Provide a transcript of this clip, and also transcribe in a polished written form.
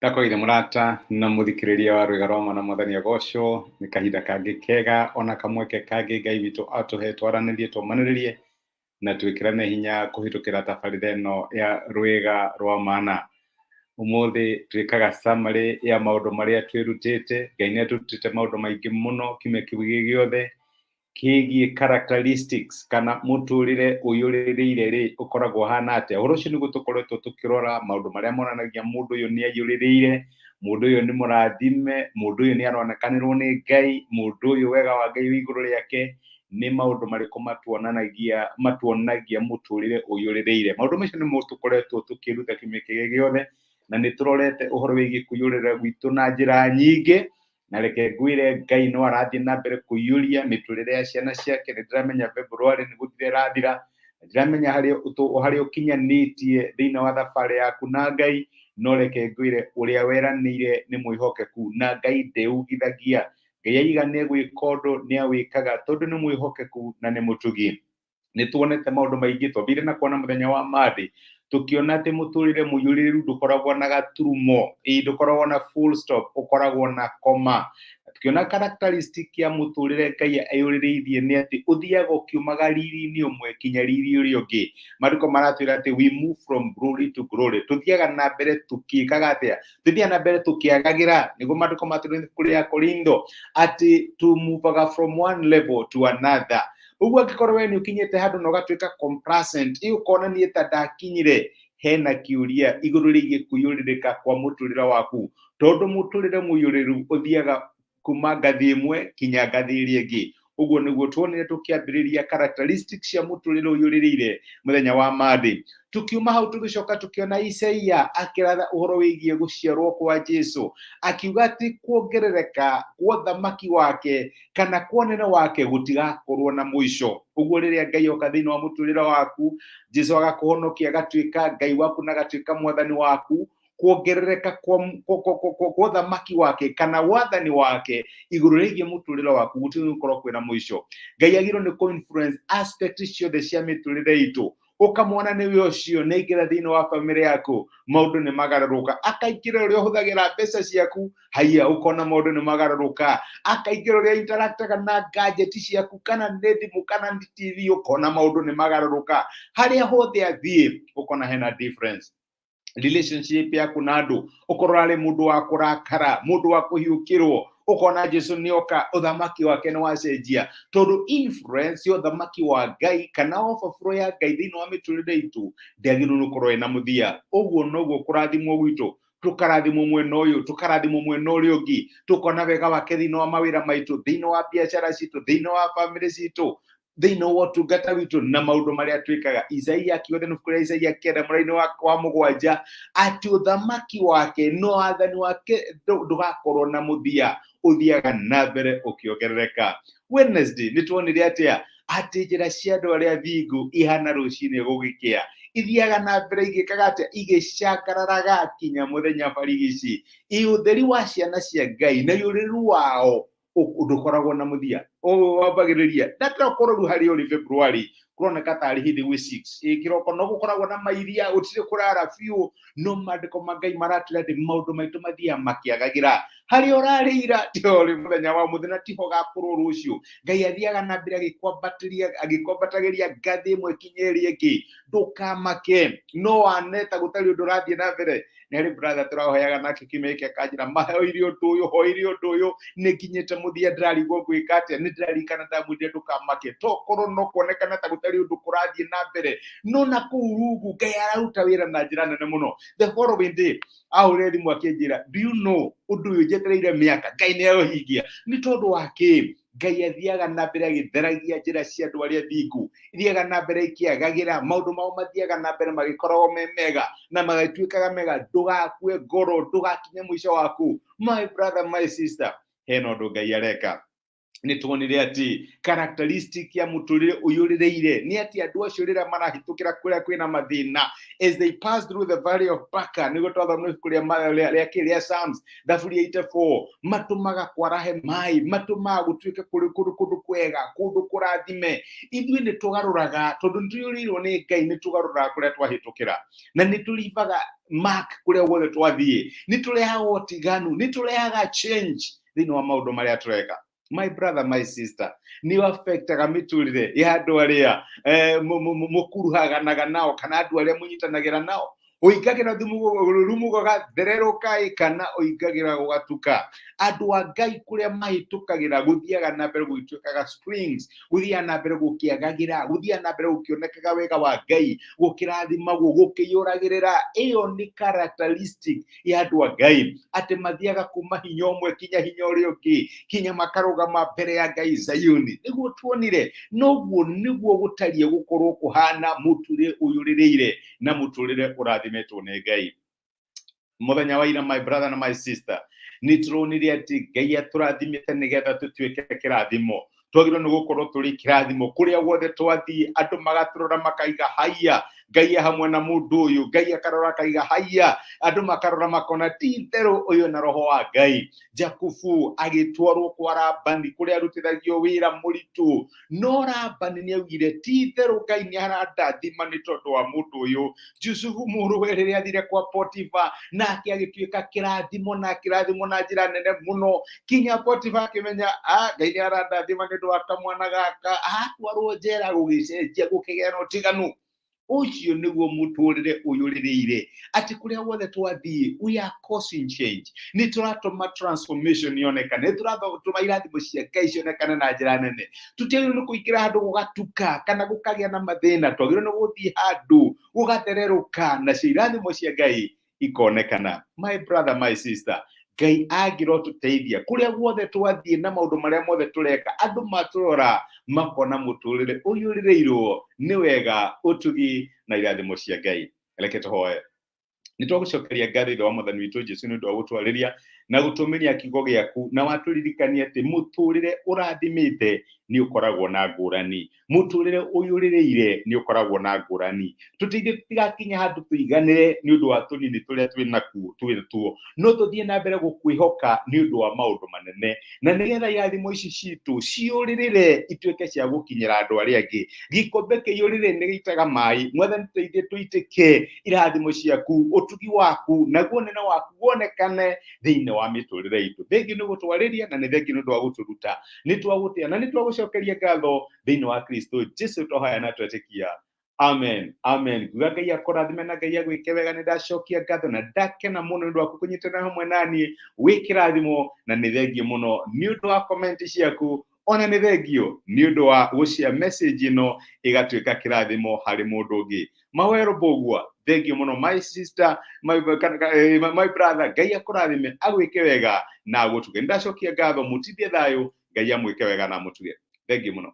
Ndakũgeithia mũrata na mũthikĩrĩria wa Rwĩga rwa Mwana Mwathani agocwo. Nĩ kahinda kangĩ kega ona kamweke kangĩ Ngai witũ atũhe twaranĩrie, tũmanĩrĩrie na twĩkĩrane hinya kũhĩtũkĩra tabarĩra ĩno ya Rwĩga rwa Mana. Ũmũthĩ twĩkaga summary ya maũndũ marĩa twĩrutĩte. Ngai nĩ atũrutĩte maũndũ maingĩ mũno kiumia kĩu gĩothe kĩgiĩ characteristics kana mũtũrĩre ũiyũrĩrĩire rĩ ũkoragwo ũhana atĩa. Ũhoro ũcio nĩguo tũkoretwo tũkĩrora maũndũ marĩa monanagia mũndũ ũyũ nĩ aiyũrĩrĩire, mũndũ ũyũ nĩ mũrathime, mũndũ ũyũ nĩ aronekanĩrwo nĩ Ngai, mũndũ ũyũ wega wa Ngai wĩ igũrũ rĩake. Nĩ maũndũ marĩkũ matuonanagia matuonagia mũtũrĩre ũiyũrĩrĩire? Maũndũ macio nĩmo tũkoretwo tũkĩruta kiumia kĩrĩa gĩothe, na nĩ tũrorete ũhoro wĩgiĩ kũiyũrĩrĩra gwitũ na njĩra nyingĩ. Na reke ngwĩre, Ngai no arathiĩ na mbere kũiyũria mĩtũrĩre ya ciana ciake. Nĩ ndĩramenya February nĩ gũthira ĩrathira, na ndiramenya harĩa ũkinyanĩtie thĩinĩ wa thabarĩ yaku na Ngai, no reke ngwĩre ũrĩa weranĩire nĩ mwĩhokeku na Ngai ndeugithagia. Ngai aiga nĩ egwĩka ũndũ, nĩ awĩkaga tondũ nĩ mwĩhokeku na nĩ mũtugi. Nĩ tuonete maũndũ maingĩ. Twambire na kuona mũthenya wa Monday, tũkĩona atĩ mũtũrĩre mũiyũrĩrĩru ndũkoragwo na gaturumo, ĩ ndũkoragwo na full stop, ũkoragwo na koma. Tukiona characteristic ya mũtũrĩre Ngai aiyũrĩrĩirie nĩ atĩ ũthiaga ũkiumaga riri-inĩ ũmwe kinya riri ũrĩa ũngĩ. Maandĩko maratwĩra atĩ we move from glory to glory. Tũthiaga na mbere tũkĩkaga atĩa? Tũthiaga na mbere tũkĩagagĩra, nĩguo maandĩko matwĩra ibuku rĩa Korintho atĩ tũmuvaga from one level to another. Ũguo angĩkorwo we nĩ ũkinyĩte handũ na ũgatuĩka complacent, ĩ ũkona niĩ ta ndakinyire, hena kĩũria igũrũ rĩgiĩ kũiyũrĩrĩka kwa mũtũrĩre waku, tondũ mũtũrĩre mũiyũrĩrĩru ũthiaga kuma ngathĩ ĩmwe kinya ngathĩ ĩrĩa ĩngĩ. Ũguo nĩguo tuonire tũkĩambĩrĩria characteristics cia mũtũrĩre ũiyũrĩrĩire mũthenya wa Monday. Tukiuma hau tũgĩcoka tũkĩona Isaia akĩratha ũhoro wĩgiĩ gũciarwo kwa Jesu, akiuga atĩ kuongerereka kwa ũthamaki wake kana kwa ũnene wake gũtigakorwo na mũico. Ũguo rĩrĩa Ngai oka thĩinĩ wa mũtũrĩre waku, Jesu agakũhonokia, agatuĩka Ngai waku na agatuĩka mwathani waku, kuongerereka kwa ũthamaki wake kana wathani wake igũrũ rĩgiĩ mũtũrĩre waku gũtirĩ gũkorwo kwĩna mũico. Ngai agĩrĩirwo nĩ kũ-influence aspect ciothe cia mĩtũrĩre itũ. Ũkamwona nĩwe ũcio nĩ aingĩra thĩinĩ wa bamĩrĩ yaku, maũndũ nĩ magarũrũka. Akaingĩra ũrĩa ũhũthagĩra mbeca ciaku, haiya, ũkona maũndũ nĩ magarũrũka. Akaingĩra ũrĩa interactaga na gadget ciaku, kana nĩ thimũ kana nĩ TV, ũkona maũndũ nĩ magarũrũka. Harĩa hothe athiĩ, ũkona hena difference. Relationship yaku na andũ, ũkorwo arĩ mũndũ wa kũrakara, mũndũ wa kũhiũkĩrwo, ũkona Jesu nĩoka, ũthamaki wake nĩ wacenjia, tondũ influence ya ũthamaki wa Ngai kana overflow ya Ngai thĩinĩ wa mĩtũrĩre itũ ndĩagĩrĩirwo nĩ gũkorwo ĩna mũthia. Ũguo noguo kũrathimwo gwitũ, tũkarathimwo mwena ũyũ, tũkarathimwo mwena ũrĩa ũngĩ, tũkona wega wake thĩinĩ wa mawĩra maitũ, thĩinĩ wa biacara citũ, thĩinĩ wa bamĩrĩ citũ, thĩinĩ wa ũtungata witũ na maũndũ marĩa twĩkaga. Isaia akiuga thĩinĩ ibuku rĩa Isaia 9 mũraini wa 7 atĩ ũthamaki wake no wathani wake ndũgakorwo na mũthia, ũthiaga na mbere ũkĩongerereka. Wednesday nĩ tuonire atĩa? Atĩ njĩra cia andũ arĩa thingu ihana rũcinĩ gũgĩkĩa, ithiaga na mbere igĩkaga atĩa? Igĩcangararaga kinya mũthenya barigici. Ĩ ũtheri wa ciana cia Ngai na ũrĩru wao ndũkoragwo na mũthia, wambagĩrĩria na tokorwo rĩu harĩa ũrĩ February kũroneka tarĩ hĩndĩ gwĩ 6 ĩ kĩroko, no gũkoragwo na mairia, gũtirĩ kũrara biũ, no maandĩko ma Ngai maratwĩra atĩ maũndũ maitũ mathiaga makĩagagĩra. Harĩa ũrarĩ ira tiho ũrĩ mũthenya wa ũmũthĩ na tiho ũgakorwo rũciũ. Ngai athiaga na mbere agĩkwambatĩria, agĩkwambatagĩria ngathĩ ĩmwe kinya ĩrĩa ĩngĩ. Ndũkamake no wane ta gũtarĩ ũndũ ũrathiĩ na mbere. Nĩ harĩ brother tũrahoyaga nake kiumia gĩkĩ, akanjĩra mahoire ũndũ ũyũ, hoire ũndũ ũyũ, nĩ nginyĩte mũthia, ndĩrarigwo ngwĩka atĩa. Nĩ ndĩraririkana ndamwĩrire ndũkamake, tokorwo no kuonekana ta gũtarĩ ũndũ kũrathiĩ na mbere, no na kũu rungu Ngai araruta wĩra na njĩra nene mũno. The following day ahũrire thimũ akĩnjĩra, "Do you know, ũndũ ũyũ njetereire mĩaka, Ngai nĩ aũhingia." Nĩ tondũ wa kĩ? Ngai athiaga na mbere agĩtheragia njĩra cia andũ arĩa thingu, ithiaga na mbere ikĩagagĩra, maũndũ mao mathiaga na mbere magĩkoragwo me mega na magĩtuĩkaga mega. Ndũgakue ngoro, ndũgakinye mũico waku. My brother, my sister, hena ũndũ Ngai areka. Nĩ tuonire atĩ characteristic ya mũtũrĩre ũyũrĩrĩire nĩ atĩ andũ acio rĩrĩa marahĩtũkĩra kũrĩa kwĩna mathĩna, as they pass through the valley of Baca, nĩguo twathoma ibuku rĩa kĩ rĩa Psalms, thaburi 84, matũmaga kwarahe maĩ, matũmaga gũtuĩke kũrĩ kũndũ kũndũ kwega, kũndũ kũrathime. Ithuĩ nĩ tũgarũraga tondũ nĩ tũiyũrĩirwo nĩ Ngai, nĩ tũgarũraga kũrĩa twahĩtũkĩra na nĩ tũribaga mark kũrĩa guothe twathiĩ, nĩ tũrehaga ũtiganu, nĩ tũrehaga change thĩinĩ wa maũndũ marĩa tũreka. My brother, my sister, nĩ affectaga mĩtũrĩre ya andũ arĩa mũkuruhaganaga nao kana andũ arĩa mũnyitanagĩra nao. Ũingagĩra thumu rumu gũgathererũka kana ũingagĩra gũgatuka. Andũ a Ngai kũrĩa mahĩtũkagĩra gũthiaga na mbere gũgĩtuĩkaga springs, gũthiaga na mbere gũkĩagagĩra, gũthiaga na mbere gũkĩonekaga wega wa Ngai, gũkĩrathimagwo, gũkĩiyũragĩrĩra. Ĩyo nĩ characteristic ya andũ a Ngai, atĩ mathiaga kuma hinya ũmwe kinya hinya ũrĩa ũngĩ, kinya makarũgama mbere ya Ngai Zayuni. Nĩguo tuonire noguo nĩguo gũtariĩ gũkorwo kũhana mũtũrĩre ũyũrĩrĩire na mũtũrĩre ũrathimĩtwo nĩ Ngai. Mũthenya wa ira, my brother na my sister, nĩ tũronire atĩ Ngai atũrathimĩte nĩgetha tũtuĩke kĩrathimo. Twagĩrĩirwo nĩ gũkorwo tũrĩ kĩrathimo kũrĩa guothe twathiĩ, andũ magatũrora makaiga haiya, Ngai e hamwe na mũndũ ũyũ. Ngai akarora akaiga haiya, andũ makarora makona ti itherũ ũyũ na roho wa Ngai. Jakubu agĩtwarwo kwa Labani kũrĩa arutithagio wĩra mũritũ, no Labani nĩ augire ti itherũ Ngai nĩ arandathima nĩ tondũ wa mũndũ ũyũ. Jusufu mũrũwe rĩrĩa athire kwa Potifa, nake agĩtuĩka kĩrathimo na kĩrathimo na njĩra nene mũno, kinya Potifa akĩmenya Ngai nĩ arandathima nĩ ũndũ wa kamwana gaka. Atwarwo njera gũgĩcenjia, gũkĩgĩa na ũtiganu. Ũcio nĩguo mũtũrĩre ũyũrĩrĩire, atĩ kũrĩa guothe twathiĩ we are causing change, nĩ tũratũma transformation yonekane, nĩ tũratũma irathimo cia Ngai cionekane na njĩra nene. Tũtiagĩrĩirwo nĩ kũingĩra handũ gũgatuka kana gũkagĩa na mathĩna, twagĩrĩirwo nĩ gũthiĩ handũ gũgathererũka nacio irathimo cia Ngai ikonekana. My brother, my sister, Ngai angĩrotũteithia kũrĩa guothe twathiĩ na maũndũ marĩa mothe tũreka, andũ matũrora makona mũtũrĩre ũiyũrĩrĩirwo nĩ wega, ũtugi na irathimo cia Ngai. Reke tũhoe. Nĩ twagũcokeria ngatho, Ithe wa Mwathani witũ Jesu, nĩ ũndũ wa gũtwarĩria na gũtũmĩria kiugo gĩaku, na watũririkania atĩ mũtũrĩre ũrathimĩte nĩ ũkoragwo na ngũrani, mũtũrĩre ũyũrĩrĩire nĩ ũkoragwo na ngũrani. Tũteithie tũtigakinye handũ tũiganĩre nĩ ũndũ wa tũnini tũrĩa twĩ nakuo twĩ tuo, no tũthiĩ na mbere gũkwĩhoka nĩ ũndũ wa maũndũ manene, na nĩgetha irathimo ici citũ ciũrĩrĩre ituĩke cia gũkinyĩra andũ arĩa angĩ. Gĩkombe kĩiyũrĩrĩre nĩ gĩitaga maĩ. Mwathani, tũteithie tũitĩke irathimo ciaku, ũtugi waku naguo ũnene waku wonekane thĩinĩ wa mĩtũrĩre itũ. Thengiũ nĩ gũtwarĩria na nĩ thengiũ nĩ ũndũ wa gũtũruta. Nĩ twagũtĩa na nĩ twagũcokeria ngatho thĩinĩ wa Kristo Jesu twahoya na twetĩkia, amen, amen. Nguga Ngai akũrathime na Ngai agwĩke wega. Nĩ ndacokia ngatho na ndakena mũno nĩ ũndũ waku kũnyitanĩra hamwe naniĩ. Wĩ kĩrathimo na nĩ thengiũ mũno nĩ ũndũ wa comment ciaku, ona nĩ thengiũ nĩ ũndũ wa gũcia message ĩno ĩgatuĩka kĩrathimo harĩ mũndũ ũngĩ. Mawero Mbũgua, thengiũ mũno, my sister, my brother. Ngai akũrathime, agwĩke wega na agũtuge. Nĩ ndacokia ngatho, mũtindie thayũ. Ngai amwĩke wega na amũtuge. Thengiũ mũno.